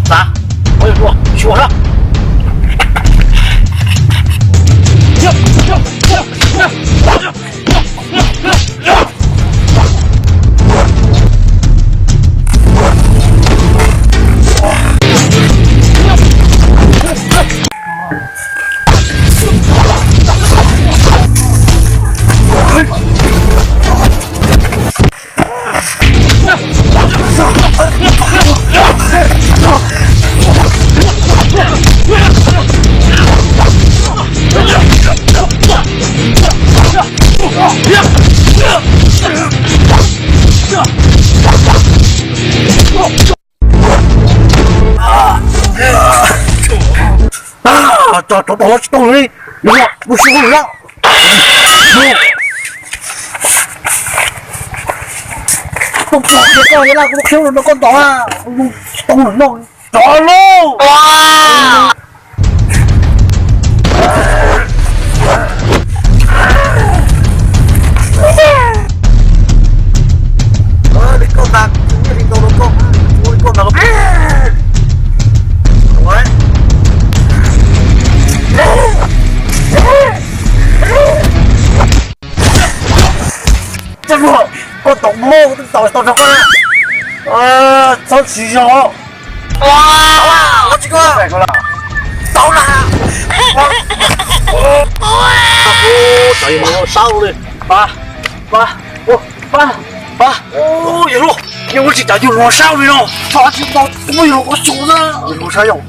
Xav, ua yuav dua, tsis ua na. Tso rov tau los tsis tau li, mus mus sub lawm. Tau tso tias koj yog laj kuv khiav los no koj ntaus a, tsis tau no rov lauj. Koj tau mog, koj tau tau rau koj na. Txhob siv zog. Tau na. Tau yuav luag saub li. Pa, pa, pa, pa. Yuav luag, yuav luag tsis tas yuav luag saub li no. Tsis tau, yuav luag saub na. Yuav luag saub yog.